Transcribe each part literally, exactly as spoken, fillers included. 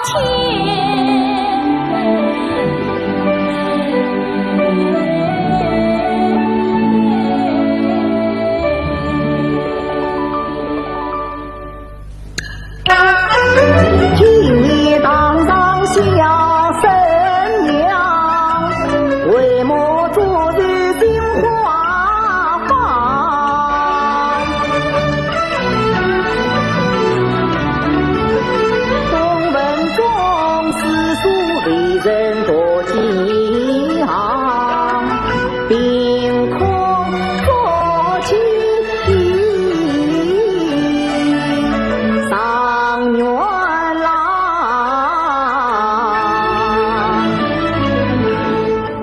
今夜堂上笑声扬，为母昨日心花放。东门中四树离人多几行，凭空作 状元郎。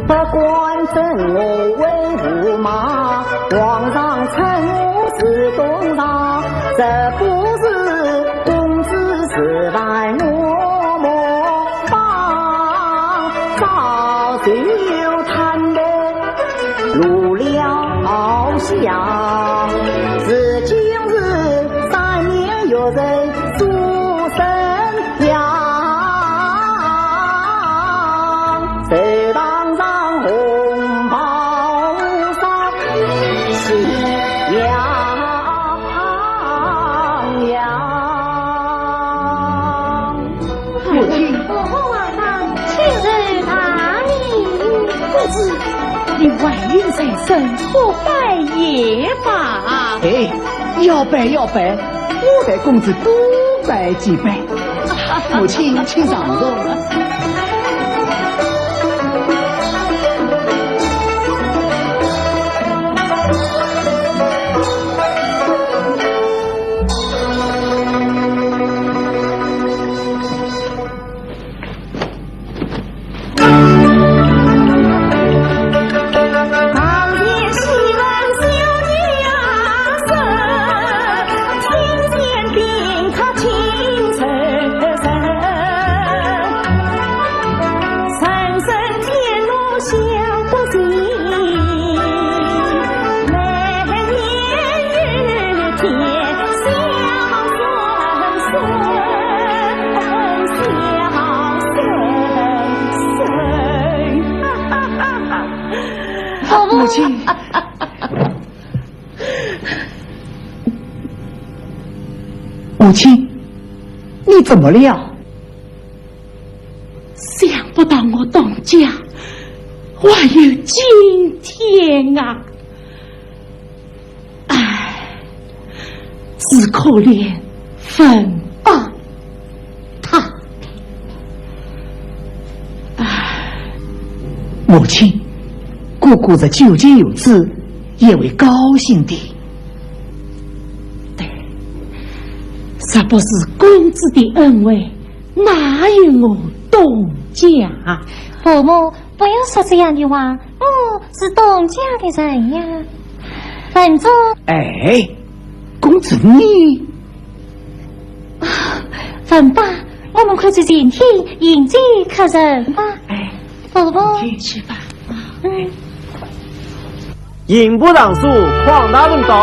不管称我为驸马，皇上称我是东床，这不是公子是犯我模仿，早就坦白 路了下，是今日三年月日苏生阳，谁当上红袍上喜洋洋。 母亲。我皇上，请受大礼。公子，你还有在身，不拜也罢。哎，要拜要拜，我代公子多拜几拜。母亲，请上座。 母亲，母亲，你怎么了？ 想不到我东家还有今天啊！唉，只可怜文八他。唉。母亲，哥哥若久见有之，也会高兴的。对，若不是公子的恩惠， 哪有我东家？伯母，不要说这样的话，我是东家的人呀。文忠。哎，公子你……啊，文八，我们快去前厅迎接客人吧。哎，伯母。你去吧。嗯。 刑部尚书匡大人到。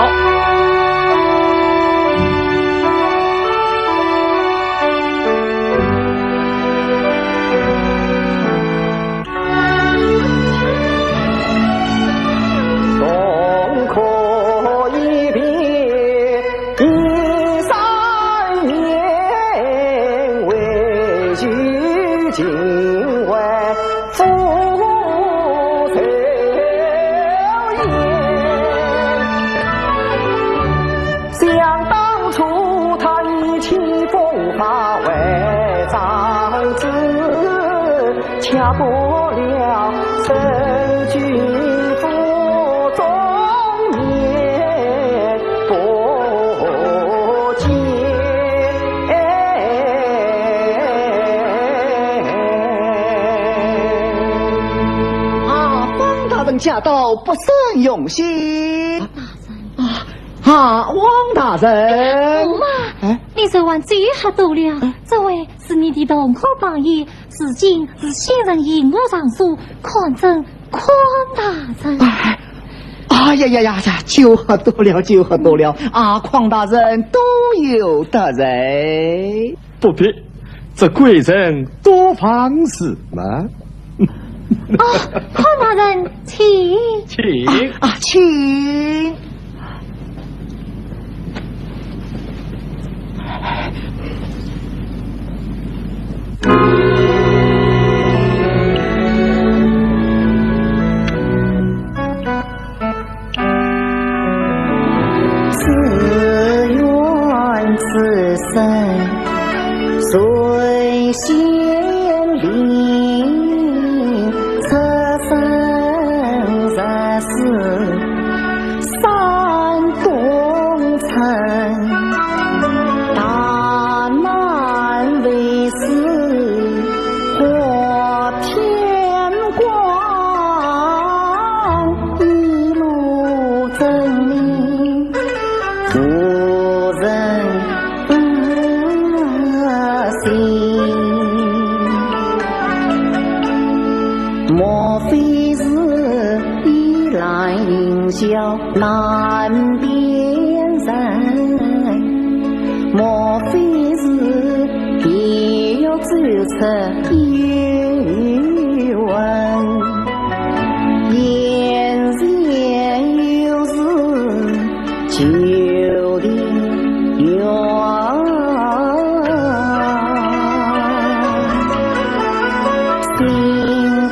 啊，方大人驾到，不胜荣幸。啊，啊，王大人。驸马，哎？你昨晚酒喝多了，哎？这位是你的同科朋友，如今是新任刑部尚书，堪称匡大人。哎，哎呀呀呀呀，酒喝多了，酒喝多了。啊，匡大人多有得罪。不必，这贵人多方是嘛。啊，快马人，请。请。啊，请。 自愿此生谁显灵，出生入死山东城，大难未死 破天关，一路真理无人信。莫非是依兰云霄难辨人？ 莫非是地狱走出幽魂？眼前有事求的缘，幸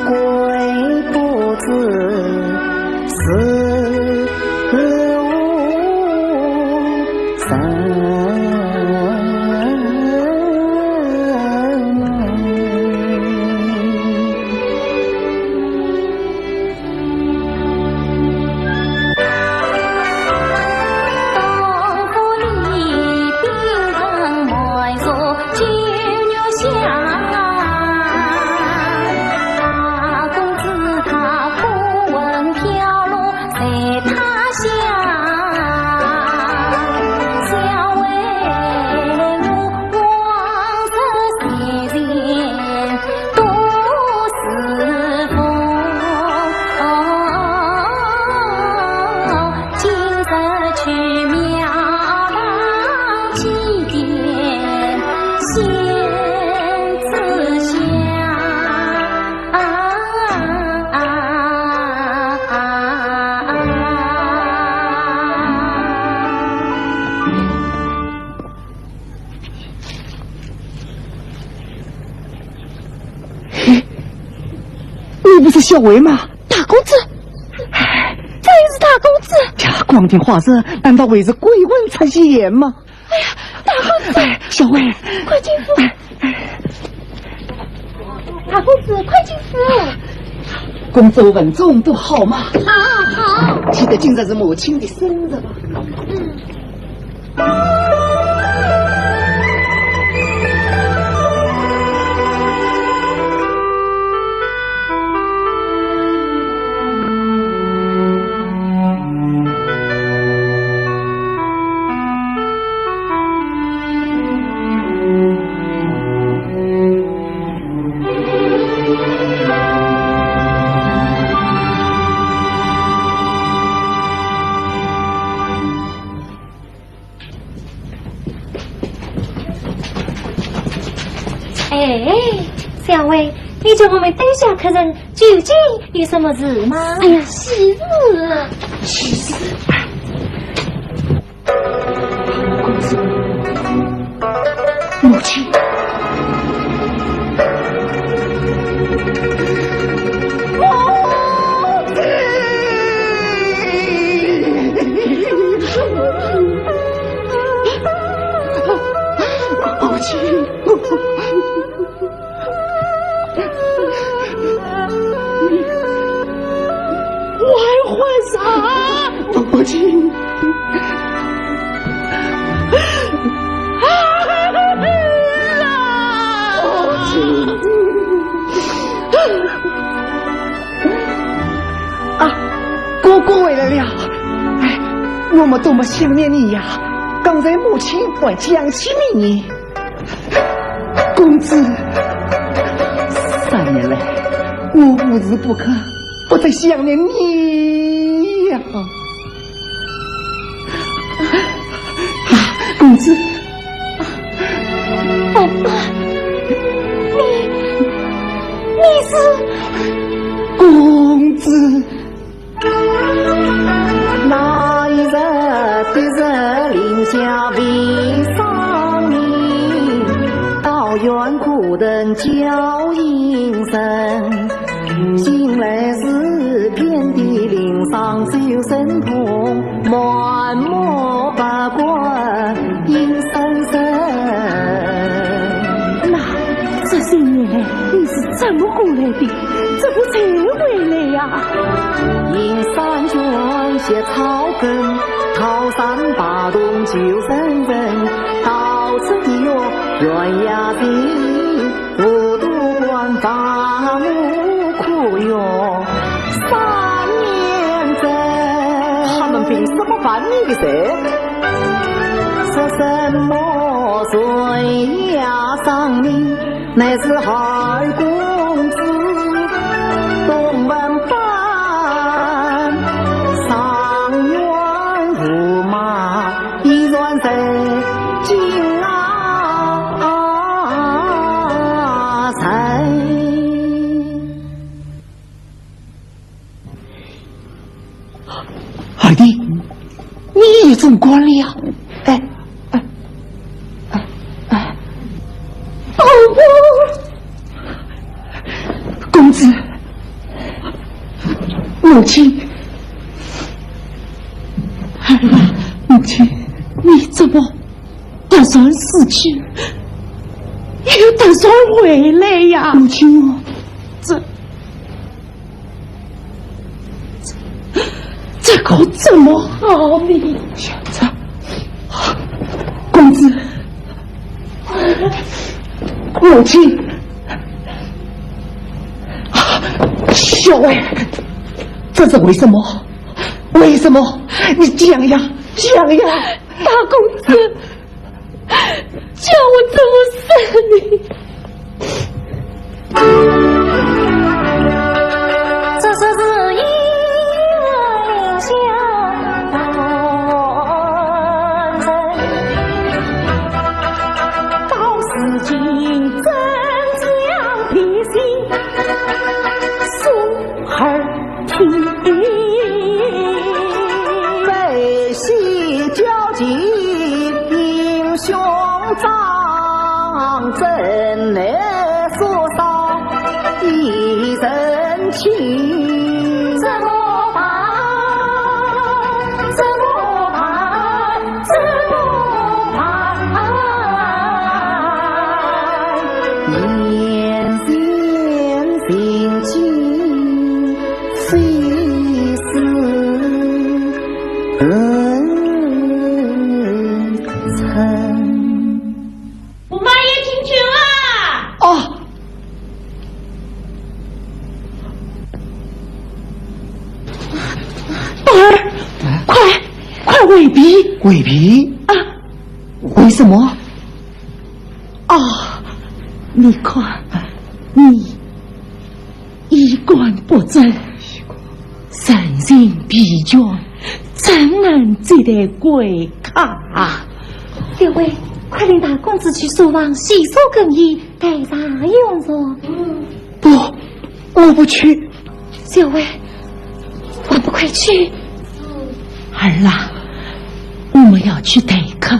亏不知 是无人。 你不是小薇吗？大公子，哎，这又是大公子。这光天化日，难道会是鬼魂出现吗？哎呀，大公子，哎，小薇，快进府。哎，哎。大公子，快进府。公子稳重不好吗？好，好。记得今日是母亲的生日吧？嗯。 哎，小薇，你叫我们等下客人，究竟有什么事吗？哎呀，喜事！喜事！母亲。 母亲，我还活着，母亲。 啊，哥哥回来了！哎，我们多么想念你呀！刚才母亲还讲起你呢。公子，三年来，我无时不刻不在想念你呀。 啊，公子。爸爸。那一日的日令下未赏明，到远古人叫隐身。醒来时遍地林上走神通，满目白骨阴森森。那这些年来你是怎么过来的？ 怎么才回来呀？阴山泉斜草根，桃山爬洞救人人，到此一游悬崖尽，五渡关伐木可用三年整。他们凭什么办你的事？说什么悬崖上你 乃是二公子东门班，上元驸马一传在京啊城。 二弟，你也中官了？哎，哎，哎，哎，公子，母亲，儿啊，母亲，你怎么突然死去，又突然回来呀？母亲啊，这 这可怎么好呢？公子，母亲，小儿，这是为什么？为什么？你讲呀，讲呀！大公子， 叫我怎么死呢？这是一个林下人，到如今真将皮心送儿 悲喜交集英雄长，怎奈所少一人情。怎么办？怎么办？怎么办？眼前情景 非死不成。驸马爷请酒啊！哦。宝儿，快，快回避！回避？啊。为什么？哦，你看，你 衣冠不整，神情疲倦，怎能接待贵客？小姐，快领大公子去书房洗漱更衣，待茶用茶。不，我不去。小姐，还不快去？儿啊，我们要去待客，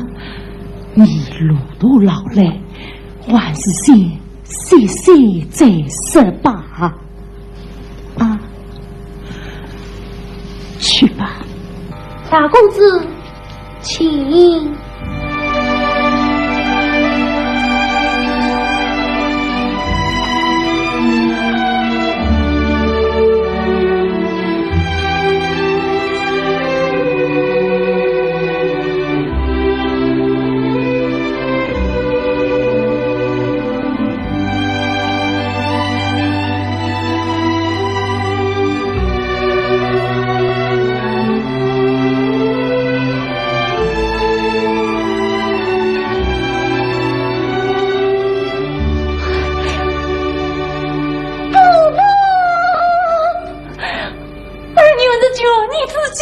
你路途劳累，还是先 歇歇再说吧。啊，去吧。大公子，请。儿原是求你之计，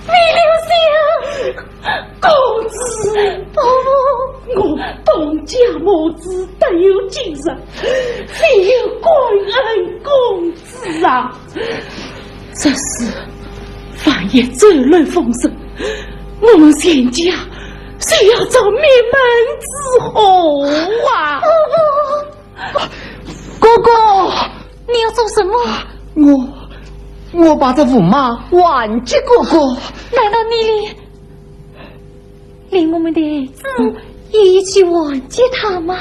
未留下。公子，我东家母子得有今日，非有官恩公子啊。这事万一走漏风声，我们全家谁要做灭门之祸啊！哥哥，你要做什么？我，我把这驸马还给哥哥。难道你连 连我们的子也一起还给他吗？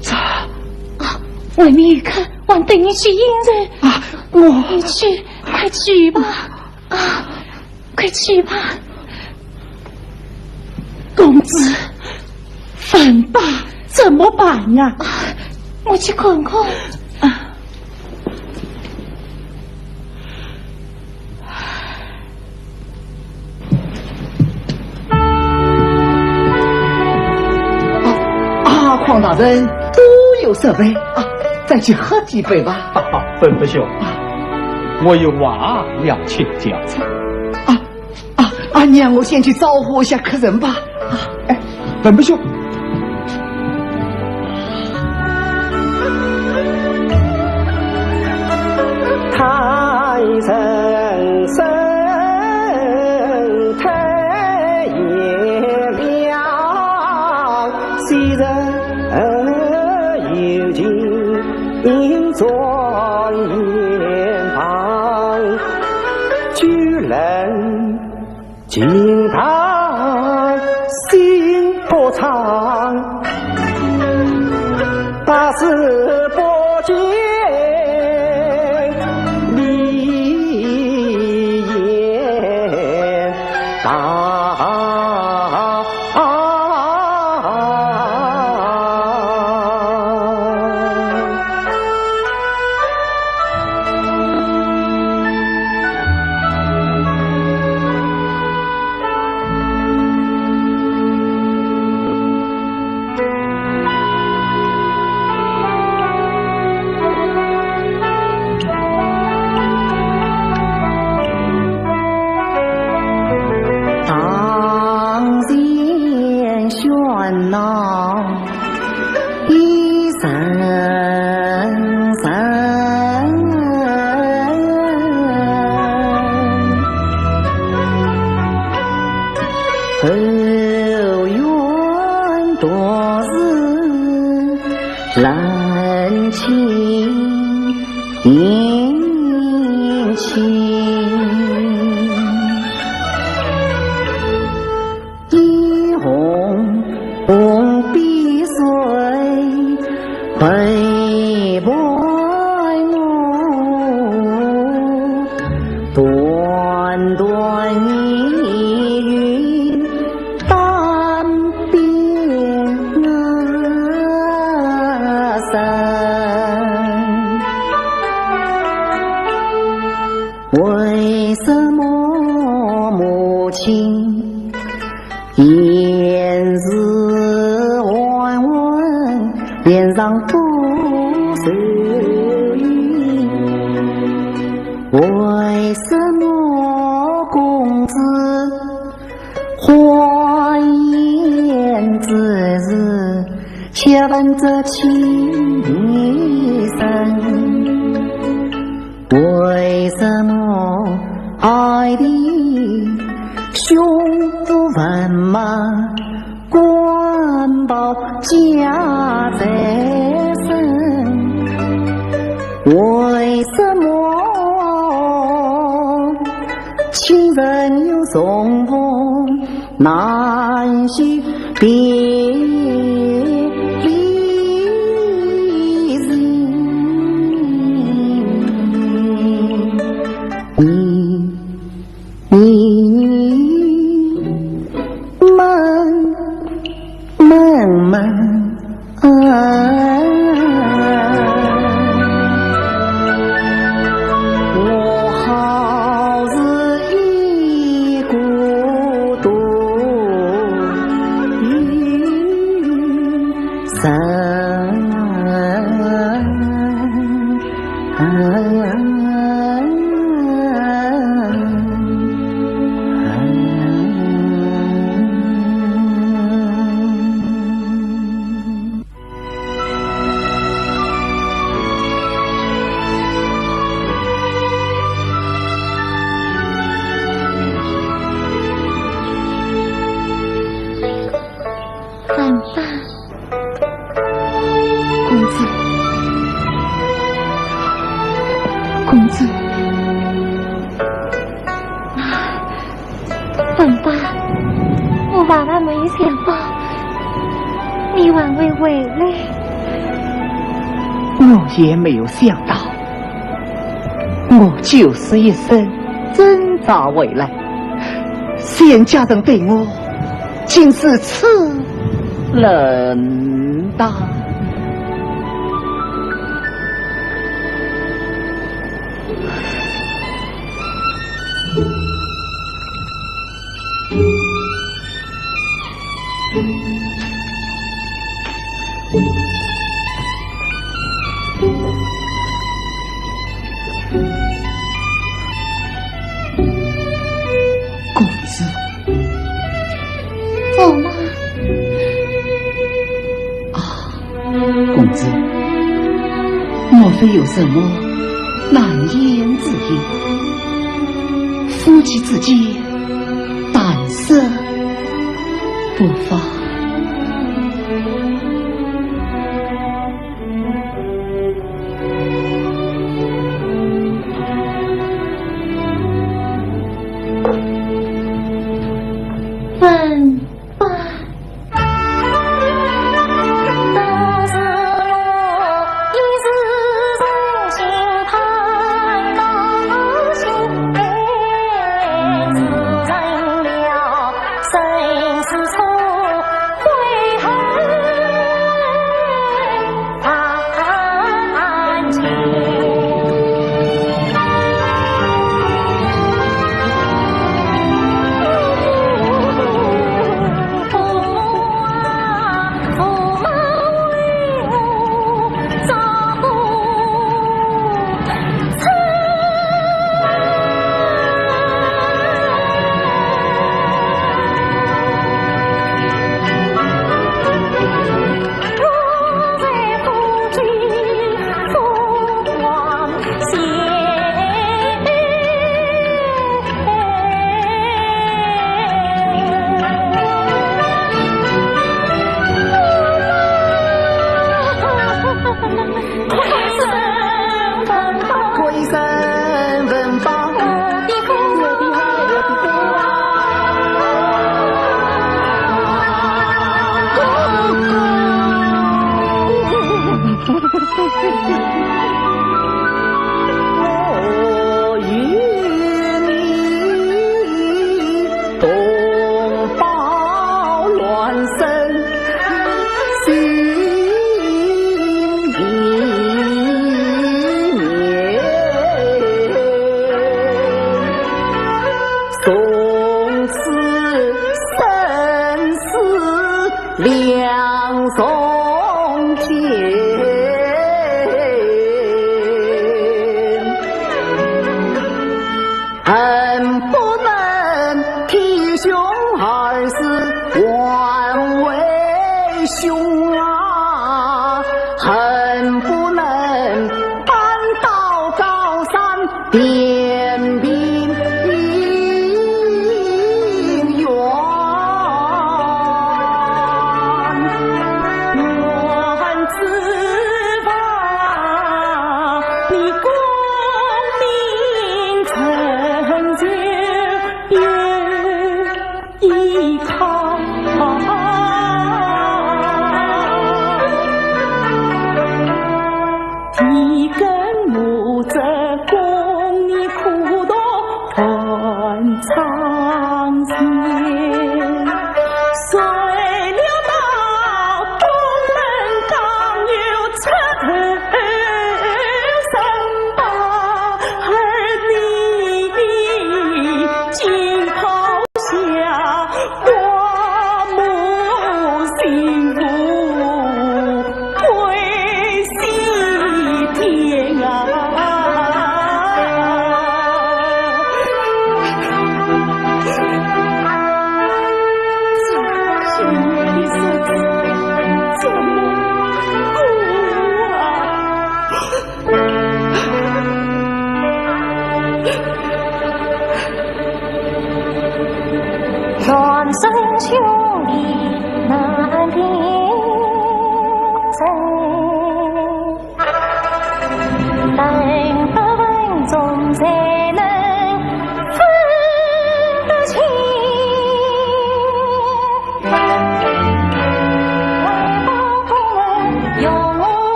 这……啊，外面有客，还等你去应人。啊，我……你去，快去吧。啊，快去吧。公子，怎么办？怎么办呀？啊，我去看看。啊。 啊，啊，邝大人，多有失陪啊，再去喝几杯吧。哈哈，文福兄，我有话要请教。啊，啊，啊，你让我先去招呼一下客人吧。啊，哎，文福兄。公子。文华，我万万没有想到你还会回来。我也没有想到，我九死一生，真早回来，先家人对我 竟如此冷淡。公子。 驸马。啊，公子，莫非有什么难言之隐？夫妻之间，但说不妨。 文华。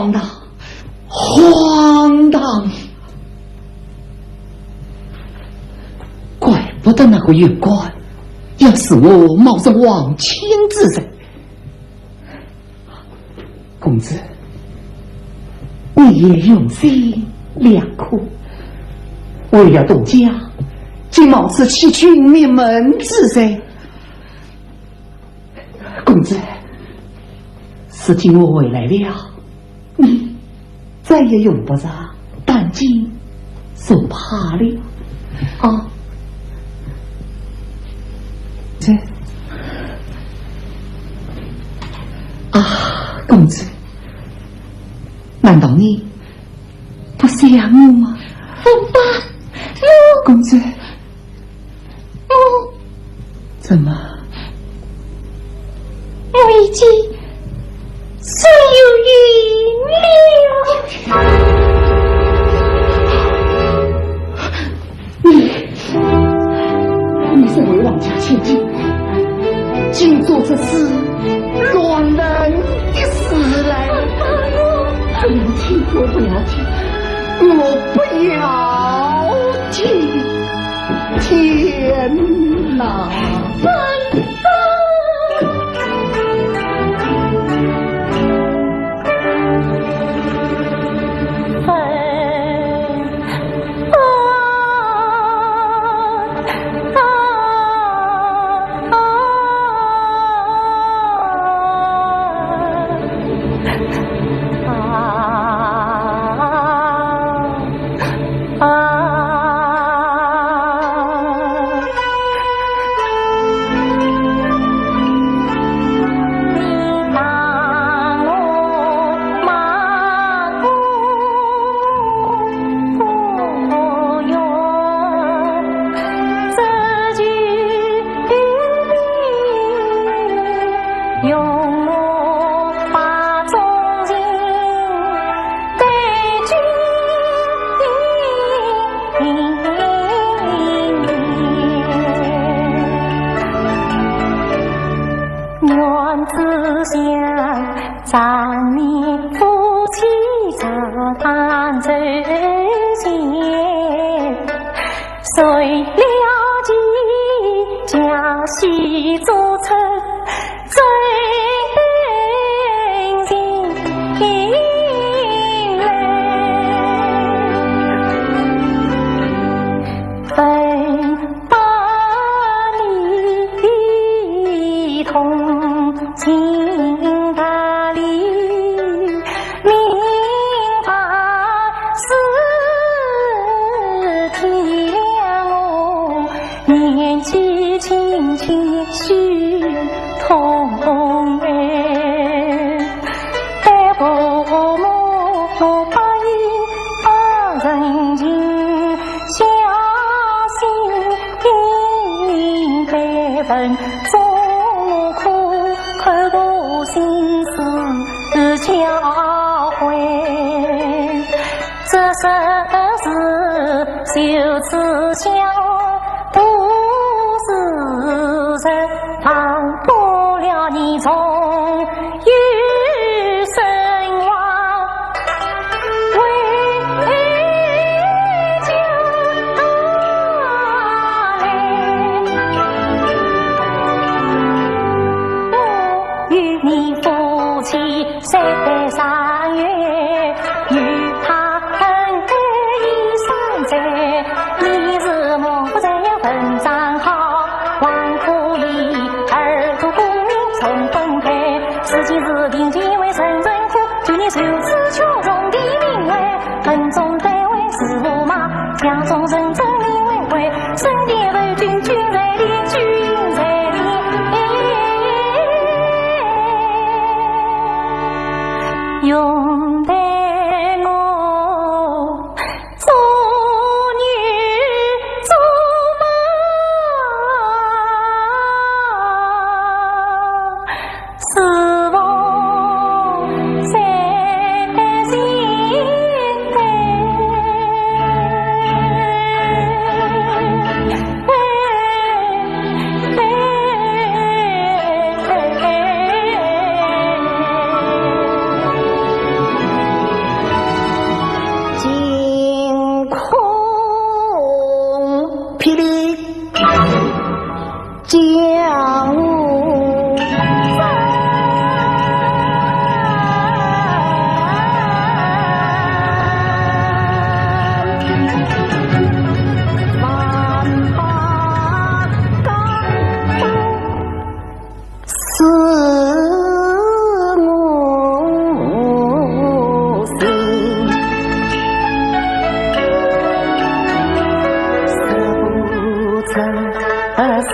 荒唐，荒唐！怪不得那个县官要视我冒充皇亲之人。公子，你也用心良苦，为了东家，竟冒此欺君灭门之人。 公子，如今我回来了，你再也用不着担惊受怕了。啊，这，啊，公子，难道你不想我吗？我不，我，公子， 我，怎么？我已经心有余力了。你，你身为王家千金，竟做出此乱伦的事来。不要听，我不要听，我不要听。 天哪！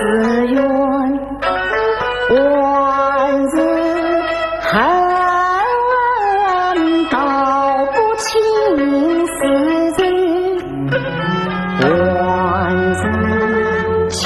自愿，还是恨道不清是谁，还是情。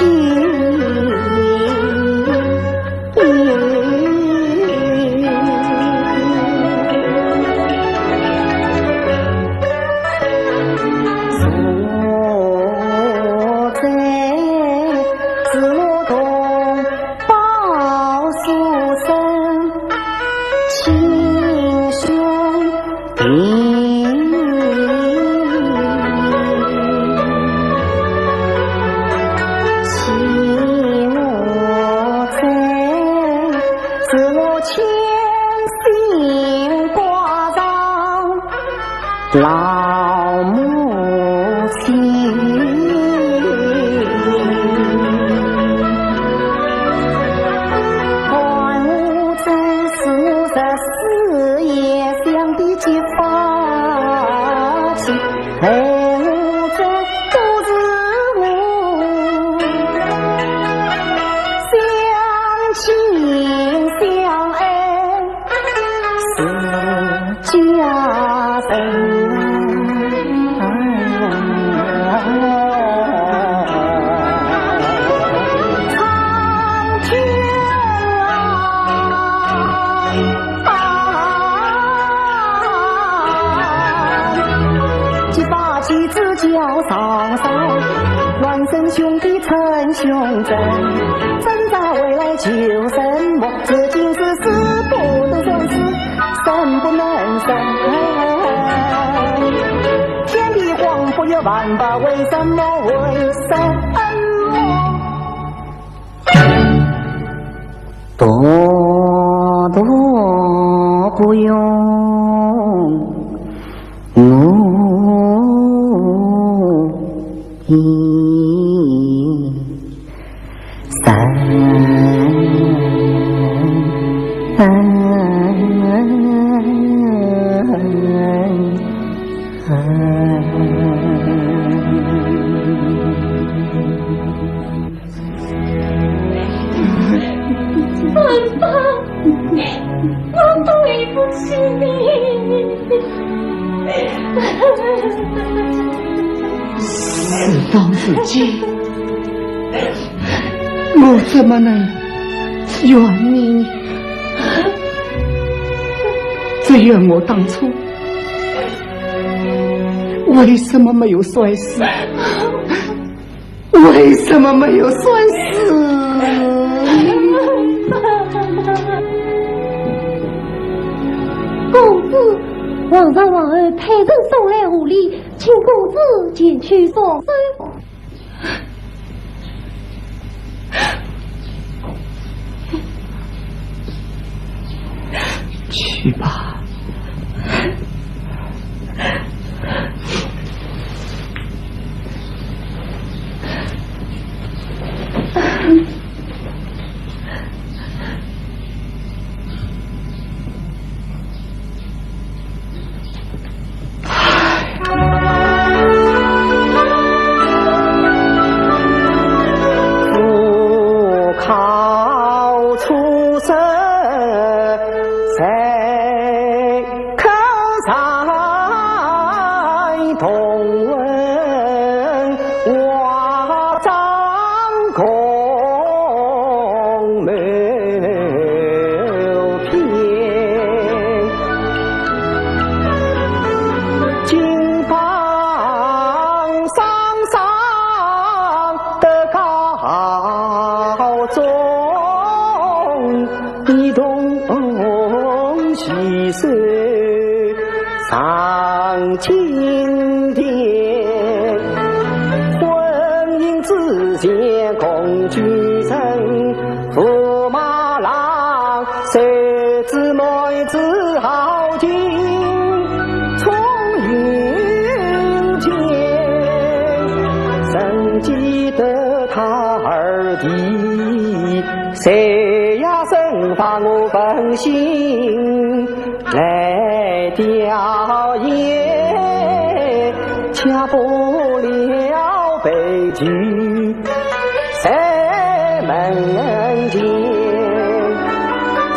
事到如今，我怎么能原谅你？只怨我当初为什么没有摔死？ 为什么没有摔死？公子，皇上皇后派人送来狐狸，请公子前去送。 去吧。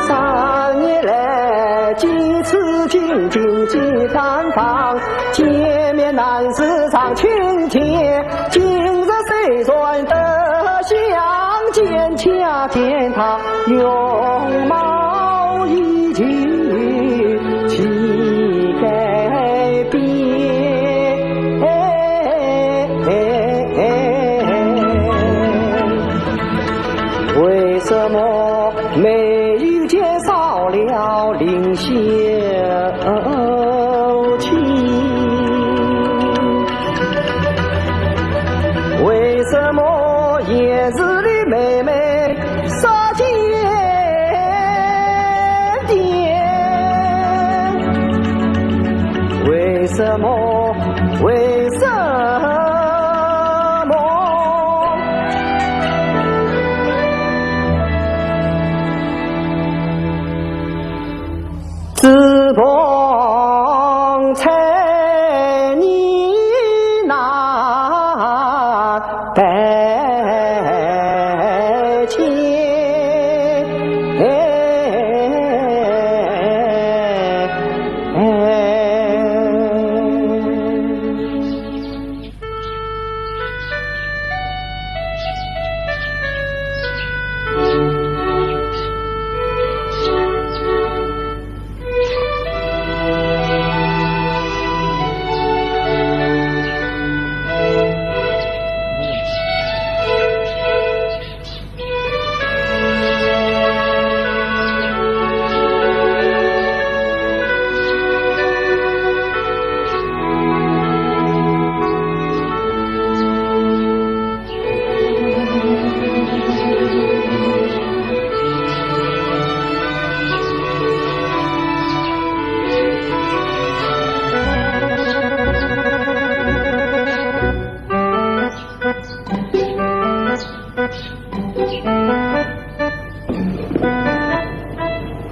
三年来几次进京几趟访，见面难是常亲切，今日虽然得相见，恰见他容貌已经齐改变。 为什么眉眼间少了林秀清？为什么眼屎里每每少见点？为什么？为什么？ 自从在你那拜见，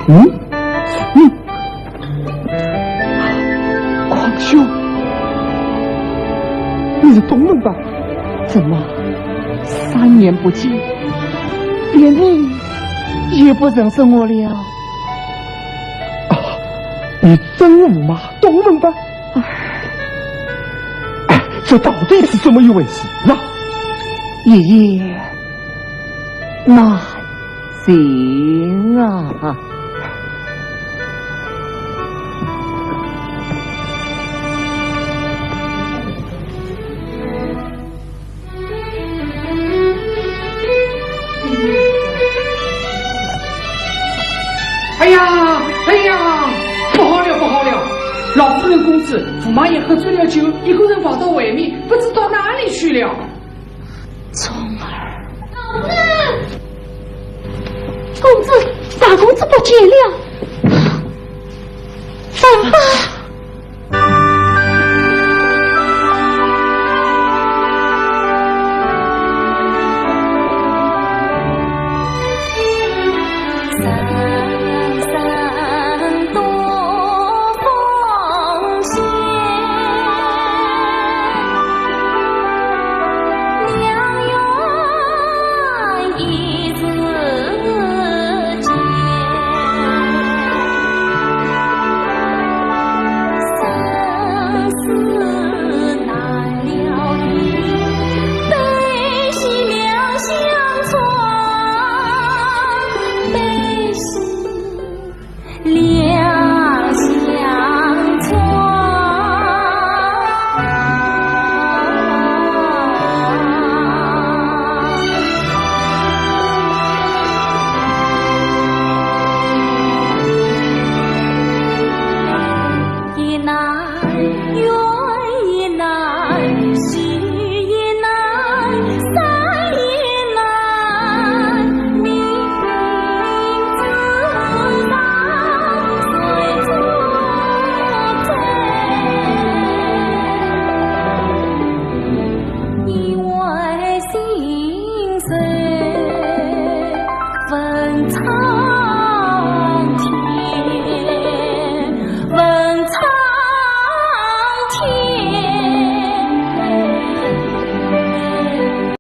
嗯？嗯？匡兄，你是东门吧？怎么，三年不见，连你也不认识我了？啊，你真是马东门吧？哎，这到底是怎么一回事啊？爷爷， 难行啊！哎呀，哎呀，不好了，不好了！老夫人、公子，驸马爷喝醉了酒，一个人跑到外面，不知到哪里去了。 聪儿。公子，大公子不见了。怎么办？